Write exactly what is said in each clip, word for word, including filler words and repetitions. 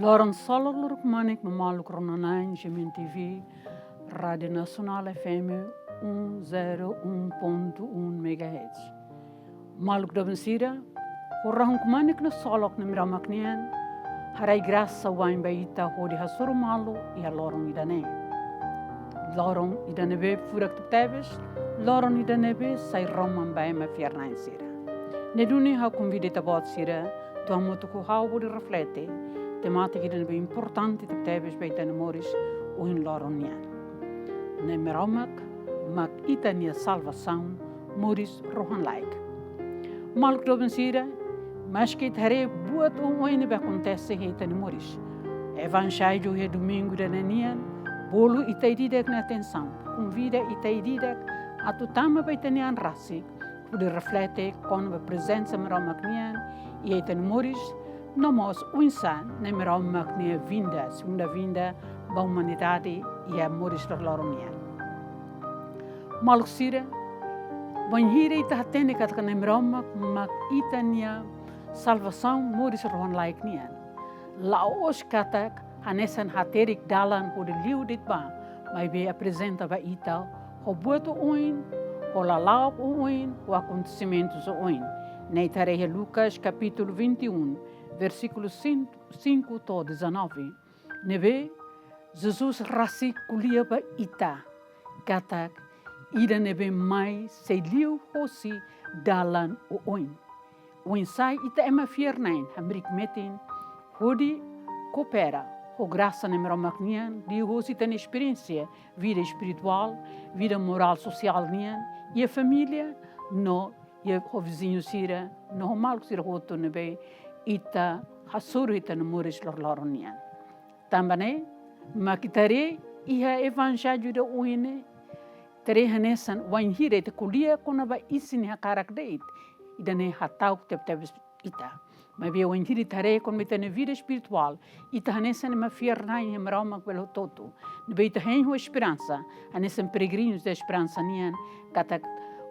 Loron ksolok, loron kmanek ba maluk rona-na'in G M N T V, Rádiu Nasionál F M um zero um ponto um megahertz. Maluk doben sira, ho rahun kmanek no ksolok Nai Maromak nian, haraik grasa wa'in ba ita hodi hasoru malu iha loron ida-ne'e. Loron ida ne'ebé furak tebetebes, loron ida ne'ebé sai roman ba ema fiar-na'in sira. Ne'e duni ha'u konvida ita-boot sira atu hamutuk ho ha'u hodi reflete temátika ida ne'ebé importante tebetebes ba ita-nia moris ohin loron nian. Nai Maromak mak ita-nia salvasaun, moris rohan-laek. Maluk doben sira, maske ita haree buat oioin ne'ebé akontese iha ita-nia moris, Evanjellu iha domingu ida-ne'e nian bolu ita ida-idak nia atensaun, konvida ita ida-idak atu tama ba ita-nia an rasik hodi reflete kona-ba prezensa Maromak nian iha ita-nia moris, no mós oinsá Nai Maromak nia vinda, segunda vinda ba umanidade iha moris loroloron nian. Maluk sira, bainhira ita hatene katak Nai Maromak mak ita-nia salvasaun, moris rohan-laek nian, la'ós katak hanesan haterik dalan hodi liu de'it bá, maibé aprezenta ba ita ho buat oioin, ho lala'ok oioin, ho akontesimentus oioin. Ne'e ita haree iha Lucas kapítulu vinte e um, versíkulu cinco to'o dezanove. Ne'ebé Jesus rasik ko'alia ba ita katak ida ne'ebé mai sei liu hosi dalan oioin. Oinsá ita ema fiar-na'in hamriik metin hodi koopera ho grasa Nai Maromak nian, liuhosi ita-nia esperiénsia vida espirituál, vida morál, sosiál nian, iha família, no iha ho viziñu sira, no ho maluk sira hotu ne'ebé ita hasoru ita-nia moris loroloron nian. Tanba ne'e mak ita haree iha Evanjellu ida ohin ne'e, ita haree hanesan wainhira ita ko'alia kona-ba isin hakarak de'it, ida-ne'e hata'uk tebetebes ita. Maibé wainhira ita haree kona-ba ita-nia vida espirituál, ita hanesan ema fiar-na'in iha Maromak bele hotu-hotu. Ne'ebé ita hein ho esperansa, hanesan peregrinus da esperansa nian, katak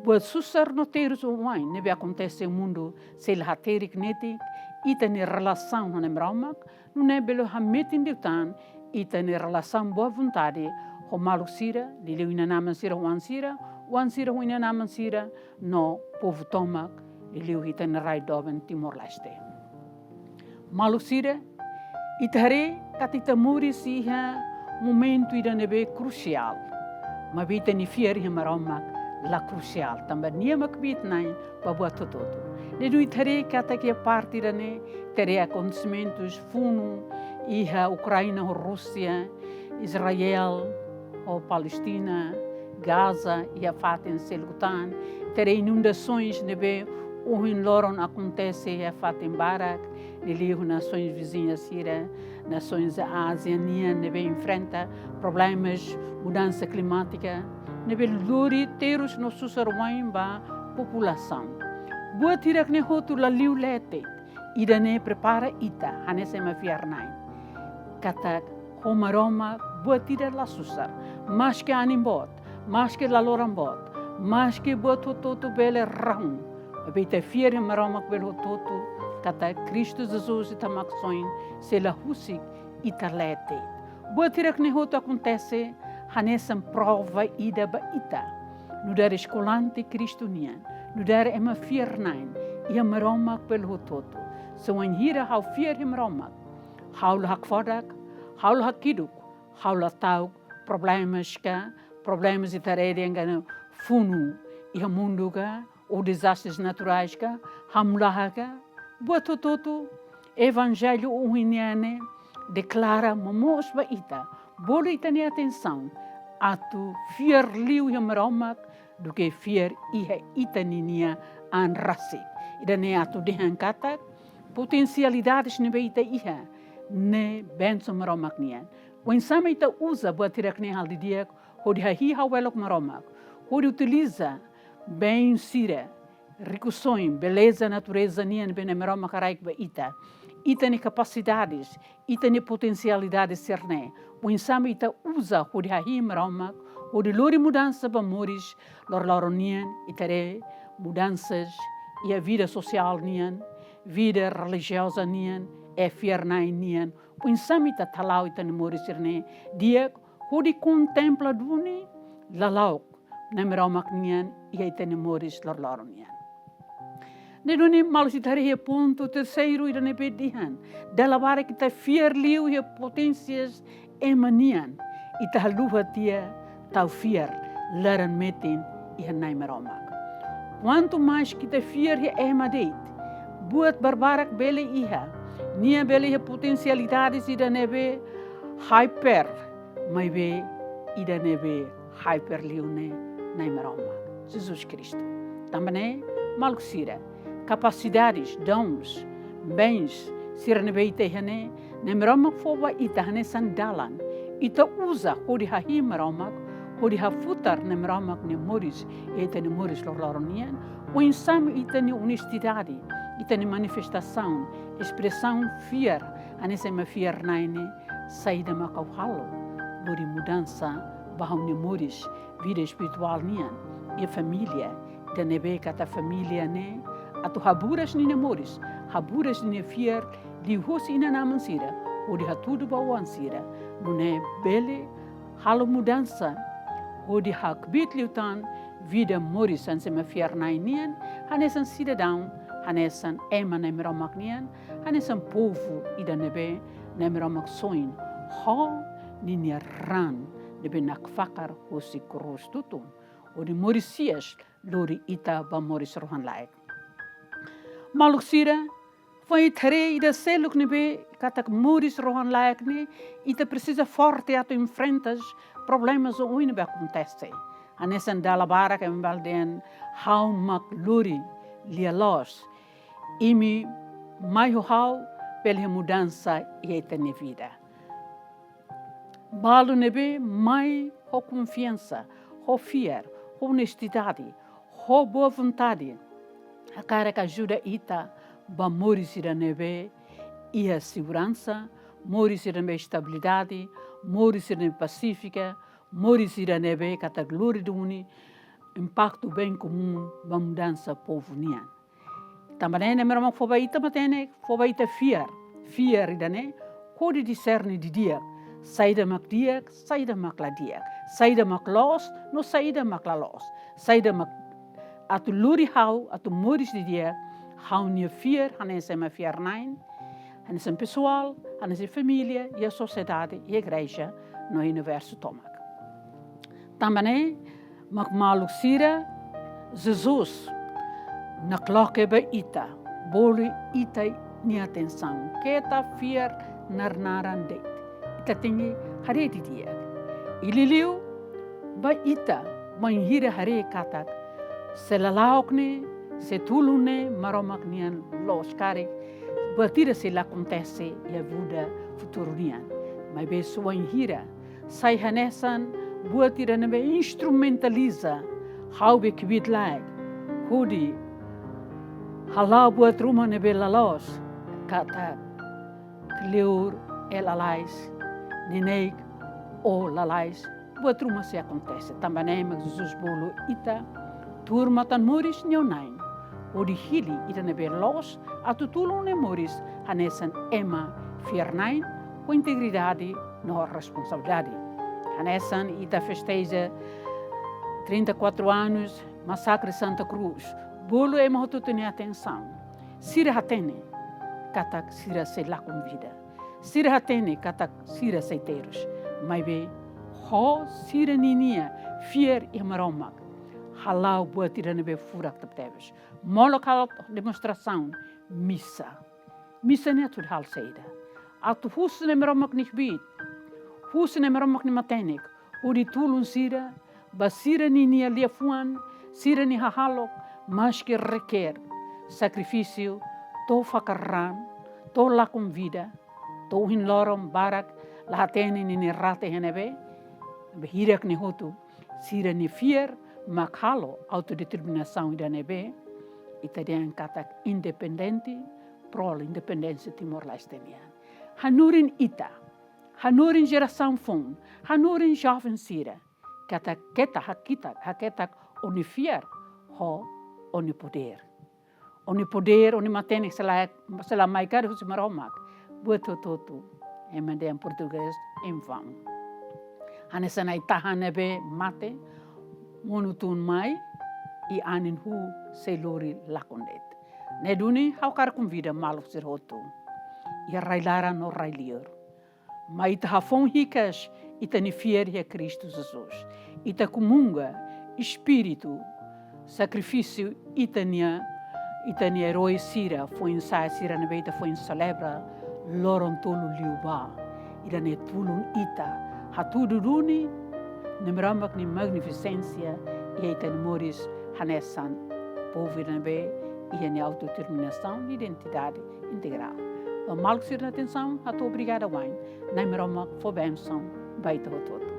buat susar no terus oioin ne'ebé akontese iha mundu sei la haterik netik ita-nia relasaun ho Nai Maromak, nune'e bele hametin liután ita-nia relasaun boa vontade ho maluk sira, liuliu inan-aman sira ho oan sira, oan sira ho inan-aman sira, no povu tomak, liuliu ita-nia rai doben Timor-Leste. Maluk sira, ita haree katak ita moris iha momentu ida ne'ebé krusiál. Maibé ita-nia fiar iha Maromak la krusiál, tanba Nia mak kbiit-na'in ba buat hotu-hotu. Ne'e duni ita haree katak iha parte ida-ne'e, ita haree akontesimentus funu iha Ukraina ho Rúsia, Israel ho Palestina, Gaza, iha fatin seluk tan, ita haree inundasoens ne'ebé ohin loron akontese iha fatin barak, liuliu nasoens viziñas sira, nasoens Ázia nian ne'ebé enfrenta problemas mudansa klimátika, ne'ebé lori terus no susar wa'in ba populasaun. Buat hirak-ne'e hotu la liu leten, ida-ne'e prepara ita hanesan ema fiar-na'in katak ho Maromak buat ida la susar, maske anin boot, maske laloran boot, maske buat hotu-hotu bele rahun. Maibé ita fiar iha Maromak bele hotu-hotu, katak Kristu Jesus ita maksoin sei la husik ita leten. Buat hirak-ne'e hotu akontese hanesan prova ida ba ita nu'udar eskolante Kristu nian, nu'udar ema fiar-na'in iha Maromak bele hotu-hotu. Se wainhira ha'u fiar iha Maromak, ha'u la hakfodak, ha'u la hakiduk, ha'u la ta'uk problemas ka, problemas ita haree dehan funu iha mundu ka, ou dezastres naturais ka, hamlaha ka, buat hotu-hotu, Evanjellu ohin nian ne'e deklara, momoos ba ita, bolu ita-nia atensaun atu fiar liu iha Maromak duké fiar iha ita ninia an rasik. Ida-ne'e atu dehan katak potensialidades ne'ebé ita iha ne'e bensaun Maromak nian. Oinsá mak ita uza buat hirak-ne'e halo didi'ak hodi hahi'i ha'u-nia elok Maromak, hodi utiliza bens sira, rikusoin, beleza natureza nian ne'ebé Nai Maromak haraik ba ita, ita-nia kapasidades, ita-nia potensialidades sira-ne'e, oinsá mak ita uza hodi hahi'i Maromak, hodi lori mudansa ba moris loroloron nian, ita haree mudansas iha vida sosiál nian, vida relijioza nian, eh, fiar-na'in nian, oinsá mak ita hala'o ita-nia moris sira-ne'e di'ak, hodi kontempla duni lala'ok Nai Maromak nian iha ita-nia moris loroloron nian. Ne'e duni maluk sira, ita haree iha pontu terseiru ida ne'ebé dehan, dala barak ita fiar liu iha poténsias ema nian, ita haluha tiha tau fiar laran-metin iha Nai Maromak. Kuantu mais ita fiar iha ema de'it, buat barbarak bele iha, nia bele iha potensialidades ida ne'ebé hiper, maibé ida ne'ebé hiper liu ne'e Nai Maromak, Jesus Kristu. Tanba ne'e, maluk sira, kapasidades, dons, bens sira ne'ebé ita iha ne'e, Nai Maromak fó ba ita hanesan dalan ita uza hodi hahi'i Maromak, hodi hafutar Nai Maromak nia moris iha ita-nia moris loroloron nian, oinsá mak ita-nia onestidade, ita-nia manifestasaun, espresaun fiar hanesan ema fiar-na'in ne'e, saida mak ha'u halo hodi mudansa ba ha'u-nia moris, vida espirituál nian, iha família, ida ne'ebé katak família ne'e atu haburas ninia moris, haburas ninia fiar liuhosi inan-aman sira, hodi hatudu ba oan sira, nune'e bele halo mudansa, hodi hakbiit liután vida moris hanesan ema fiar-na'in nian, hanesan sidadaun, hanesan ema Nai Maromak nian, hanesan povu ida ne'ebé Nai Maromak soin ho ninia raan ne'ebé nakfakar hosi krús tutun, hodi moris-hi'as lori ita ba moris rohan-laek. Maluk sira, foin ita haree ida seluk ne'ebé katak moris rohan-laek ne'e, ita presiza forte atu enfrenta problemas oioin ne'ebé akontese. Hanesan dala barak ema bele dehan, ha'u mak lori lia-loos. Imi mai ho ha'u bele iha mudansa iha ita-nia vida. Balu ne'ebé mai ho konfiansa, ho fiar, ho onestidade, ho boa vontade, hakarak ajuda ita ba moris ida ne'ebé iha seguransa, moris ida ne'ebé estabilidade, moris ida ne'ebé pasífika, moris ida ne'ebé katak lori duni impaktu bem komún ba mudansa povu nian. Tanba ne'e Nai Maromak fó ba ita matenek, fó ba ita fiar, fiar ida ne'e hodi diserne didi'ak saida mak di'ak, saida mak la di'ak, saida mak loos no saida mak la loos, saida mak atu lori ha'u atu moris didi'ak, ha'u-nia fiar hanesan ema fiar-na'in, hanesan pesoál, hanesan família, iha sosiedade, iha igreja, no universu tomak. Tanba ne'e mak maluk sira, Jesus nakloke ba ita, bolu ita-nia atensaun, keta fiar nar-naran de'it. Ita tenke haree didi'ak. I liuliu ba ita, bainhira haree katak se lala'ok ne'e, se tulun ne'e Maromak nian loos karik, buat ida sei la akontese iha vida futuru nian. Maibé se bainhira sai hanesan buat ida ne'ebé instrumentaliza ha'u be kbiit-laek hodi hala'o buat ruma ne'ebé la loos, katak kleur, eh, lalais, neineik, oh, lalais, buat ruma sei akontese. Tanba ne'e mak Jesus bolu ita tuur matan-moris nia Na'i, hodi hili ida ne'ebé loos atu tulun nia moris hanesan ema fiar-na'in ho integridade no responsabilidade. Hanesan ita festeja trinta e quatro anos masakre Santa Cruz, bolu ema hotu-hotu nia atensaun. Sira hatene katak sira sei lakon vida. Sira hatene katak sira sei terus. Maibé ho sira ninia fiar iha Maromak, hala'o buat ida ne'ebé furak tebetebes. Molok halo demonstrasaun, misa. Misa ne'e atu halo saida? Atu husu Nai Maromak nia kbiit, husu Nai Maromak nia matenek hodi tulun sira ba sira ninia liafuan, sira-nia hahalok, maski reker sakrifísiu, to'o fakar raan, to'o lakon vida, to'o ohin loron barak la hatene ninia rate iha ne'ebé, be hirak ne'e hotu, sira-nia fiar mak halo autodeterminasaun ida ne'ebé ita dehan katak independente, pró-independénsia Timor-Leste nian. Hanorin ita, hanorin jerasaun foun, hanorin joven sira, katak keta hakitak, haketak ó-nia fiar ho ó-nia podér. Ó-nia podér, ó-nia matenek sei la, sei la mai karik husi Maromak. buat hotu-hotu, ema dehan portugés, em vão. Hanesan ai-tahan ne'ebé mate, monu tun mai, i anin huu sei lori lakon de'it. Ne'e duni ha'u hakarak konvida maluk sira hotu, iha rai-laran no rai-liur, mai ita hafoun hikas ita-nia fiar iha Kristu Jesus. Ita komunga espíritu sakrifísiu ita-nia, ita-nia erói sira, foin-sa'e sira ne'ebé ita foin selebra loron tolu liubá. Ida-ne'e tulun ita hatudu duni Na'i Maromak nia magnifisénsia iha ita-nia moris hanesan povu ida ne'ebé iha nia autodeterminasaun, identidade integrál. Ba maluk sira-nia atensaun, hato'o obrigada wa'in. Na'i Maromak fó bensaun ba ita hotu-hotu.